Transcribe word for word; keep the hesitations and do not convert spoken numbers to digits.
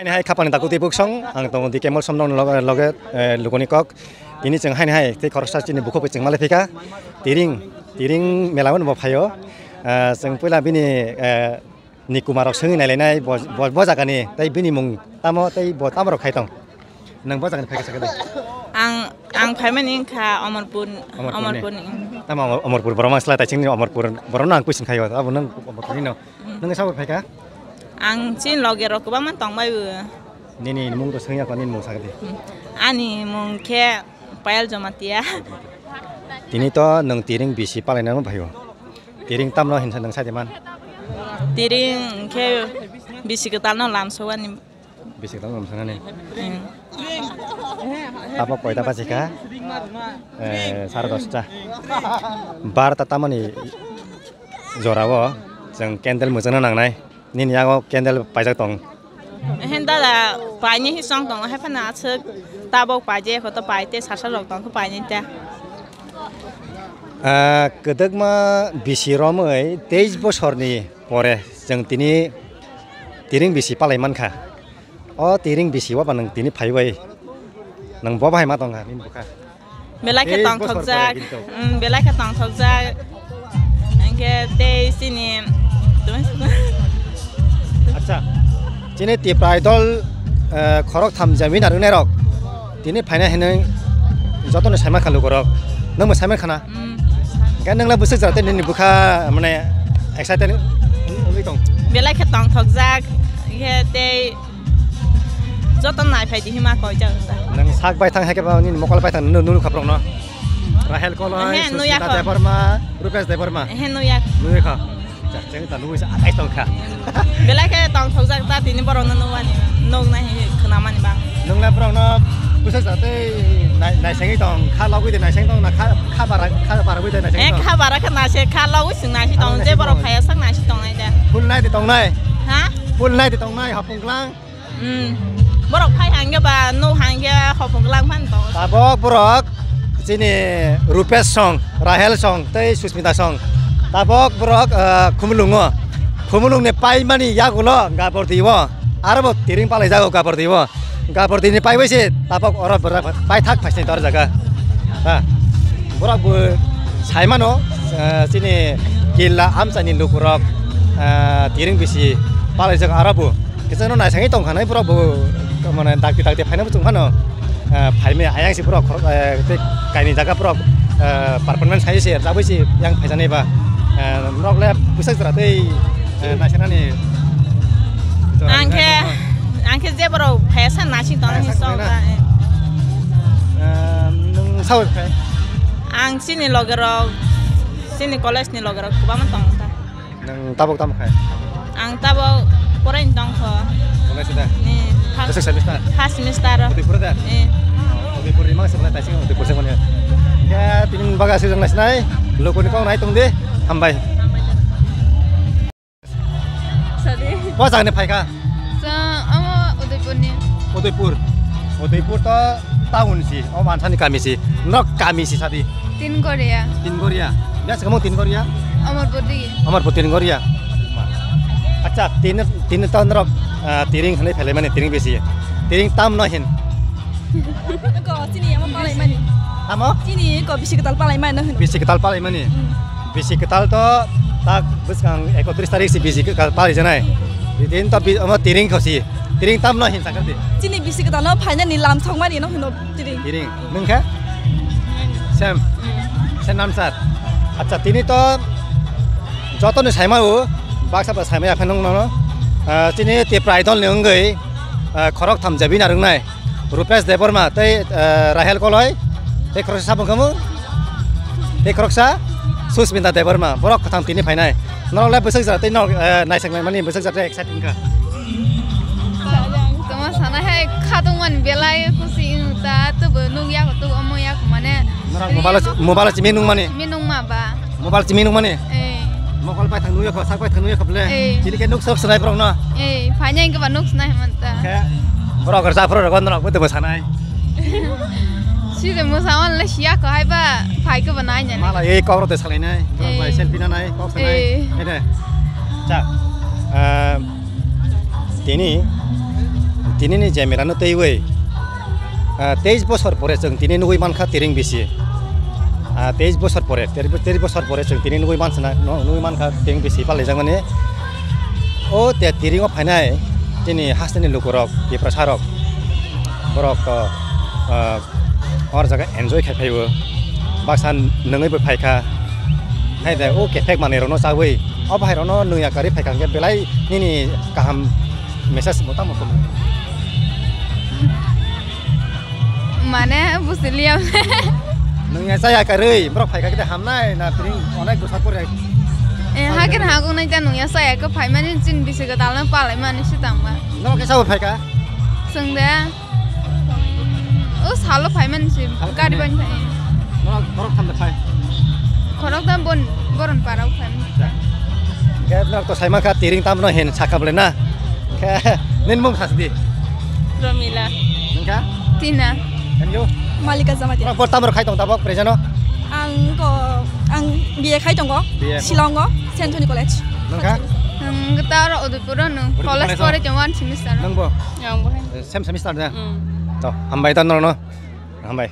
Haini hai khapani dakti buksong, ang tongo di Kemol Somnokni loge, loge, eh, lukuni kok. Tini chwng haini hai tei khoroksa chini bukhuk bai chwng malai phika. Tiring, Tiring mela wngbo phaio. Eh, chwng puila bini, eh, ni kumarok swngwi nailainai bo, bo, bo jagani, tei bini mung tamo, tei bo tamo rok khai tong. Nang bo jagani phaikha sakhe de. Ang, ang phaimani wngkha Omorpur, Omorpurni. Omorpurni, mm. Tamo Omor-, Omorpur borok ma slai taisingni Omorpur borokno ang question khaio, abo nang Omorpurni no. Nang sabo phaikha? Ang chin loge rok kwbangma tongbai bo. Nini mung to swngya ko, nini mung sakhe de. Mm. Ani mung khe Payal Jamatia. Tini to nwng Tiring bisi palainano phaio. Tiring tamno hinsa nwng sadi man. Tiring khe bisi kwtalno lamsogani. Bisi kwtal lamsogani. Hmm. Tamo koita bajikha? Eh, sare dosta. Barta tamoni jorao chwng candle mwchangna nangnai. Nini yago candle paijak tong. Ehe dada, paini hi song tong, hai phano aswk tabok paijak, koto pai te sasa rok tong, paini ta. Ah, kwdwkma bisi romwi teis bosorni pore chwng tini Tiring bisi palai mankha. O Tiring bisi o ba nwng tini phaiwi nwng bo bahai ma tongkha nini bwkha? Belai khe tongthokjak. Teis bochor pore kintu. Mm, belai khe tongthokjak. Hwnkhe tei chini Acha, chini Tipra Idol, eh, khorok tham je winner wngnai rok tini phaina hinwi jotono saima kha lukurok. Nwngbo saima khana? Mm. Hwnkhe nwngla bwswk jora tei nini bwkha mane excited wngwi tong? Belai khe tongthokjak. Hwnkhe tei Joto nai phai di hima koi jak ta. Nang sak bai thang hai khe ba nini mokol bai thang nunu nunu khaprok no. Rahel Koloi, ehe, nuya Susmita kho. Debbarma, Rupesh Debbarma. Ehe, nuya. Nuya kha. Chak cheng ta nui sa atai tong kha. Belai khe tong thok jak ta tini borok no nuwani. Nuk nai hi khna mani ba. Nung le borok no pusa sa tei nai, nai sengwi tong, kha logwi de nai seng tong na kha, kha bara, kha bara wi de nai seng tong. Eh, kha bara kha nai se, kha logwi sing nai si tong, je borok phai sak nai si tong nai de. Full nai de tong nai. Ha? Full nai de tong nai, hapung klang. Hmm. Borok phai hangge ba, no hangge hopong lang phan tong. Tabok borok chini Rupesh song, Rahel song, tei Susmita song. Tabok borok, eh, Khumulungo. Khumulungni paimani yagulo Gabordi o. Aro bo tiring palai jago Gabordi o. Gabordini paibai se tabok oro borok paithak phaisni dor jaga. Ha. Borok bo saimano, eh, chini killa amchaini lukurok, eh, tiring bisi palaijak aro bo. Kisa no naisangwi tongkha nai borok bo, mane dakti dakti phaina bo chwng phano, eh, phaimai ayang si borok khorok, eh, tei kaini jaga borok, eh, performance khai se, jabwi se yang phaijaknai ba. Eh, norok le bwsak jora tei, eh, naisanani jora Ang khe, ang khe je borok phai sa naising tong Phai sa song khe na? Ta, eh. Eh, nwng sao khai? Ang chini logerok, chini college ni logerok kwbangma tong ta. Nwng tabok tamo khai? Ang tabok poraini tongkho. Poraini sida? Eh, first, Bwswk semester? First semester o. Udaipur da? Eh. Udaipur ni mangsa bwlai taising Udaipur se manya. Ya, tini baga se jang nasinai. Lokoni kok nai tong di. Hambai. Sadi. Bo jang ni phaikha? Sa amo Udaipur ni. Udaipur. Udaipur to town si, o mansani kami si. Nok kami si sadi. Tin Korea. Tin Korea. Biasa kamu Tin Korea? Amarpur di. Amarpur Tin Korea. Acha, tin, tin town rok, ah, tiring hwnwi phelai mani, tiring bisi. Tiring tam no hin. Ko chini ama palai mani. Tamo? Chini ko bisi kwtal palai mani no hino. Bisi kwtal palai mani. Hmm. Bisi kwtal to tak bwskang ekotris tarik si bisi kwtal palai janai. Din to bi-, ama tiring ko si. Tiring tam no hin sakar di. Chini bisi kwtal no phaina ni lam song mani no hino tiring. Tiring. Nwng khe? Same. Same answer. Acha, tini to joto ni saima o, baksa ba saima ya phan nwng no. Ah, chini Tipra Idol ni wngwi, ah, khorok tham jabi na rwngnai. Rupesh Debbarma tei, ah, Rahel Koloi. Tei khoroksa sabung kamu? Tei khoroksa Susmita Debbarma. Borok kwthang tini phainai. Norok le bwswk jora tei norok, eh, naising naimani bwswk jora tei exciting kha. Tamo sana hai khatung man belai kusi ta tubu nung ya kutu omo ya mane. Norok mobile, mobile simi nung mani. Simi nung ma ba. Mobile simi nung mani. Eh. Mokol bai thang nuya kho, sak bai thang nuya kho ble. Eh. Chini ke nuk sok sanai borok no. Eh, phanya ke ba nuk sanai man ta. Khe borok rja phro rogon norok bwtwi bwsanai. Sida mwsa on le siya ko hai ba phai ko ba nai nai. Mala ei kok rok te salai nai, kok bai selfie na nai, kok sanai. Eh. Ede. Cha. Ehm, tini Tinini jemera no teiwi, ah, teis bosor pore chwng tini nugwi mankha Tiring bisi. Ah, teis bosor pore, teis, teis bosor pore chwng tini nugwi mansana, no, nugwi mankha Tiring bisi palaijak mani. O te Tiring o phainai tini hasteni lukurok, Tiprasa rok, borok to, ah, or jaga enjoy khai phaibo. Baksa nungwi bo phaikha. Hai de, o kethek manwi rokno chawi. O bahai rokno nungya karwi phaikha hwnkhe belai nini kaham message bo tamo tong. Mane, bujiliya. Nungya chaya karwi, borok phaikha khe hamnai na tini onek bwsa pore. Eh, hakhe hago nai ta nungya chaya khe phaimani chin bisi kwtalno palaimani sitangma. Norok khe sabo phaikha? Chwng de. O salo phaimani se, salo gari phaimani. Bani phai. Norok, norok thamda phai. Khorok da bon, boron parao phaimani. Acha. Ge norok to saima kha Tiring tamno hin sakha bole na. Khe nin mung khas di. Romila. Nengkha? Tina. And you? Malika Jamatia. Norok bor tamro khai tong tabok present o? Ang ko, ang B A khai tongo. B A. Shillong o, Saint Anthony College. Nengkha? Ang taro Udaipur no. Udaipur college college o? Pore tongo one semester. Nengbo? Ang bo hai. Same semester da? Mm. To, hambai ta norokno. Hambai.